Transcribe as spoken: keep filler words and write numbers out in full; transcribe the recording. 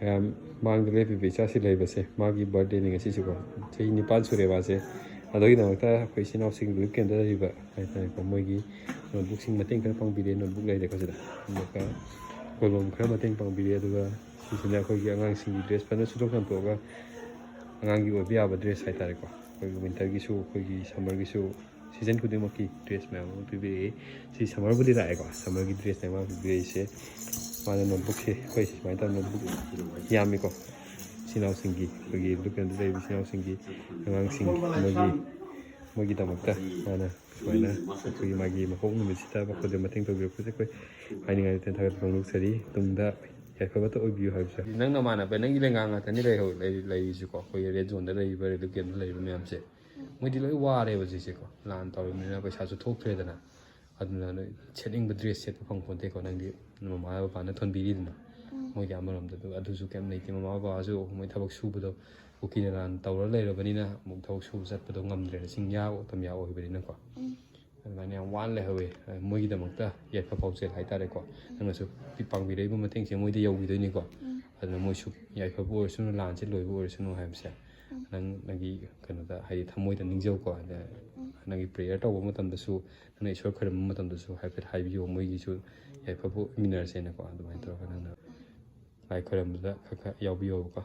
ꯃꯌꯥꯝ ꯃꯥꯡꯗ ꯂꯦꯞꯄꯤꯕ ꯏꯆꯥꯁꯤ ꯂꯩꯕꯁꯦ, ꯃꯥꯒꯤ ꯕꯥꯔꯗꯦꯅꯤ ꯉꯁꯤꯁꯤꯀꯣ꯫ ꯆꯍꯤ ꯅꯤꯄꯥꯟ ꯁꯨꯔꯦ ꯃꯥꯁꯦ꯫ ꯑꯗꯨꯒꯤꯗꯃꯛꯇ ꯑꯩꯈꯣꯏ ꯏꯆꯤꯟ ꯏꯅꯥꯎꯁꯤꯡ ꯔꯤꯂꯤꯐ ꯀꯦꯝꯗ ꯂꯩꯔꯤꯕ ꯍꯥꯏꯇꯥꯔꯦꯀꯣ, ꯃꯣꯏꯒꯤ ꯅꯣꯠꯕꯨꯛꯁꯤꯡ ꯃꯇꯦꯡ ꯈꯔ ꯄꯥꯡꯕꯤꯔꯦ꯫ ꯅꯣꯠꯕꯨꯛ ꯂꯩꯔꯦꯀꯣ ꯁꯤꯗ, ꯑꯗꯨꯒ ꯀꯣꯂꯣꯝ ꯈꯔ ꯃꯇꯦꯡ ꯄꯥꯡꯕꯤꯔꯦ꯫ ꯑꯗꯨꯒ ꯁꯤꯁꯤꯅ ꯑꯩꯈꯣꯏꯒꯤ ꯑꯉꯥꯡꯁꯤꯡꯒꯤ ꯗ꯭ꯔꯦꯁ ꯐꯖꯅ ꯁꯨꯗꯣꯛ ꯆꯥꯝꯊꯣꯛꯑꯒ, ꯑꯉꯥꯡꯒꯤ ꯑꯣꯏꯕ ꯌꯥꯕ ꯗ꯭ꯔꯦꯁ ꯍꯥꯏꯇꯥꯔꯦꯀꯣ, ꯑꯩꯈꯣꯏꯒꯤ ꯋꯤꯟꯇꯔꯒꯤꯁꯨ, ꯑꯩꯈꯣꯏꯒꯤ ꯁꯝꯃꯔꯒꯤꯁꯨ, ꯁꯤꯖꯟ ꯈꯨꯗꯤꯡꯃꯛꯀꯤ ꯗ꯭ꯔꯦꯁ ꯃꯌꯥꯝ ꯑꯃ ꯄꯤꯕꯤꯔꯛꯏ꯫ ꯁꯤ ꯁꯝꯃꯔꯕꯨꯗꯤ ꯂꯥꯛꯑꯦꯀꯣ, ꯁꯝꯃꯔꯒꯤ ꯗ꯭ꯔꯦꯁꯅꯦ ꯃꯥꯅ ꯄꯤꯕꯤꯔꯛꯏꯁꯦ꯫ ꯃꯥꯅ ꯅꯣꯠꯕꯨꯛꯁꯦ ꯑꯩꯈꯣꯏ ꯁꯨꯃꯥꯏꯅ ꯇꯧꯔ ꯅꯣꯠꯕꯨꯛ ꯌꯥꯝꯃꯤꯀꯣ, ꯏꯆꯤꯟ ꯏꯅꯥꯎꯁꯤꯡꯒꯤ, ꯑꯩꯈꯣꯏꯒꯤ ꯂꯣꯀꯦꯜꯗ ꯂꯩꯔꯤꯕ ꯏꯆꯤꯟ ꯏꯅꯥꯎꯁꯤꯡꯒꯤ ꯑꯉꯥꯡꯁꯤꯡ ꯃꯣꯏꯒꯤ, ꯃꯣꯏꯒꯤꯗꯃꯛꯇ ꯃꯥꯅ ꯁꯨꯃꯥꯏꯅ ꯑꯩꯈꯣꯏꯒꯤ ꯃꯥꯒꯤ ꯃꯄꯣꯛ ꯅꯨꯃꯤꯠꯁꯤꯗ ꯃꯈꯣꯏꯗ ꯃꯇꯦꯡ ꯇꯧꯕꯤꯔꯛꯄꯁꯦ ꯑꯩꯈꯣꯏ ꯍꯥꯏꯅꯤꯡꯉꯥꯏ ꯂꯩꯇꯅ ꯊꯥꯒꯠꯄ ꯐꯣꯡꯗꯣꯛꯆꯔꯤ꯫ ꯇꯨꯡꯗ ꯌꯥꯏꯐꯕꯇ ꯑꯣꯏꯕꯤꯌꯨ ꯍꯥꯏꯕꯁꯦ꯫ ꯅꯪ ꯅꯃꯥꯟꯅꯕ, ꯅꯪꯒꯤ ꯂꯦꯡꯒꯥ ꯉꯥꯛꯇꯅꯤ ꯂꯩꯍꯧ-, ꯂꯩ-, ꯂꯩꯔꯤꯁꯤꯀꯣ, ꯑꯩꯈꯣꯏꯒꯤ ꯔꯦꯗ ꯖꯣꯟꯗ ꯂꯩꯔꯤꯕ, ꯔꯤꯂꯤꯐ ꯀꯦꯝꯗ ꯂꯩꯔꯤꯕ ꯃꯌꯥꯝꯁꯦ꯫ ꯃꯣꯏꯗꯤ ꯂꯣꯏ ꯋꯥꯔꯦꯕ ꯍꯧꯖꯤꯛꯁꯦꯀꯣ, ꯂꯥꯟ ꯇꯧꯔꯕꯅꯤꯅ ꯄꯩꯁꯥꯁꯨ ꯊꯣꯛꯇ꯭ꯔꯦꯗꯅ꯫ ꯑꯗꯨꯅ ꯅꯣꯏ ꯁꯦꯠꯅꯤꯡꯕ ꯗ꯭ꯔꯦꯁ ꯁꯦꯠꯄ ꯐꯪ ꯄꯣꯟꯇꯦꯀꯣ꯫ ꯅꯪꯗꯤ ꯃꯃꯥ ꯕꯕꯥꯅ ꯊꯣꯟꯕꯤꯔꯤꯗꯅ, ꯃꯣꯏꯗꯤ ꯑꯃꯔꯣꯝꯗ꯫ ꯑꯗꯨ, ꯑꯗꯨꯁꯨ ꯀꯩꯝ ꯂꯩꯇꯦ꯫ ꯃꯃꯥ ꯕꯕꯥꯁꯨ ꯃꯣꯏ ꯊꯕꯛ ꯁꯨꯕꯗꯣ, ꯀꯨꯀꯤꯅ ꯂꯥꯟ ꯇꯧꯔ ꯂꯩꯔꯕꯅꯤꯅ ꯑꯃꯨꯛ ꯊꯕꯛ ꯁꯨꯕ ꯆꯠꯄꯗꯣ ꯉꯝꯗ꯭ꯔꯦꯅ, ꯆꯤꯡꯌꯥ ꯇꯝꯌꯥ ꯑꯣꯏꯕꯅꯤꯅꯀꯣ꯫ ꯑꯗꯨꯃꯥꯏꯅ ꯌꯥꯝ ꯋꯥꯅ ꯂꯩꯍꯧꯋꯦ꯫ ꯃꯣꯏꯒꯤꯗꯃꯛꯇ ꯌꯥꯏꯐ ꯄꯥꯎꯖꯦꯜ ꯍꯥꯏꯇꯥꯔꯦꯀꯣ, ꯅꯪꯅꯁꯨ ꯄꯤ-, ꯄꯥꯡꯕꯤꯔꯛꯏꯕ ꯃꯇꯦꯡꯁꯦ ꯃꯣꯏꯗ ꯌꯧꯈꯤꯗꯣꯏꯅꯤꯀꯣ꯫ ꯑꯗꯨꯅ ꯃꯣꯏꯁꯨ ꯌꯥꯏꯐꯕ ꯑꯣꯏꯔꯁꯅꯨ, ꯂꯥꯟꯁꯦ ꯂꯣꯏꯕ ꯑꯣꯏꯔꯁꯅꯨ ꯍꯥꯏꯕꯁꯦ ꯅꯪ, ꯅꯪꯒꯤ ꯀꯩꯅꯣꯗ, ꯍꯥꯏꯗꯤ ꯊꯃꯣꯏꯗ ꯅꯤꯡꯖꯧꯀꯣ꯫ ꯑꯗ ꯅꯪꯒꯤ ꯄ꯭ꯔꯦꯌꯔ ꯇꯧꯕ ꯃꯇꯝꯗꯁꯨ, ꯅꯪꯅ ꯏꯁꯣꯔ ꯈꯣꯏꯔꯝꯕ ꯃꯇꯝꯗꯁꯨ ꯍꯥꯏꯐꯦꯠ ꯍꯥꯏꯕꯤꯌꯣ, ꯃꯣꯏꯒꯤꯁꯨ ꯌꯥꯏꯐꯕ ꯑꯣꯏꯃꯤꯟꯅꯔꯁꯦꯅꯀꯣ꯫ ꯑꯗꯨꯃꯥꯏꯅ ꯇꯧꯔꯒ ꯅꯪꯅ ꯂꯥꯏ ꯈꯣꯏꯔꯝꯕꯗ ꯈꯔ ꯈꯔ ꯌꯥꯎꯕꯤꯌꯣꯕꯀꯣ꯫